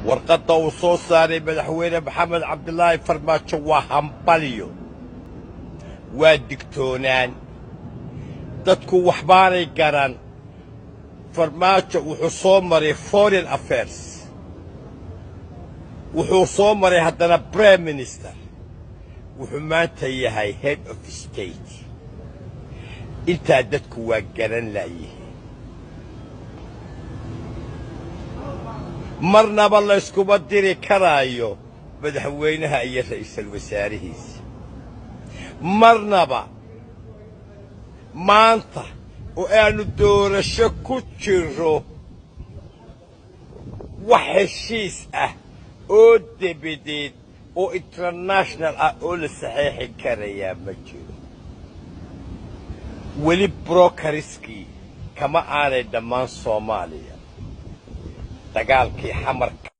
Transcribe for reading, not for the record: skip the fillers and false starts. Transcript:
Warqadda uu soo saaray Madaxweyne Maxamed Cabdilaahi Farmaajo waa hambalyo, waa digtoonaan. Dadku waxbaanay garan. Farmaajo wuxuu soo maray foreign affairs, wuxuu soo maray haddana prime minister, wuxuu maanta yahay head of state. Intaa dadku waa garan laayihiin. Marnaba layskuma diri karaayo madaxweynaha iyo ra'iisul wasaarihiisa, marnaba. Maanta oo aanu doorasho ku jiro, wax heshiis ah oo debadeed oo international ah oo la saxeexi karayaa ma jiro. Weli brokerskii kama aanay dhammaan Soomaaliya dagaalkii Xamarka.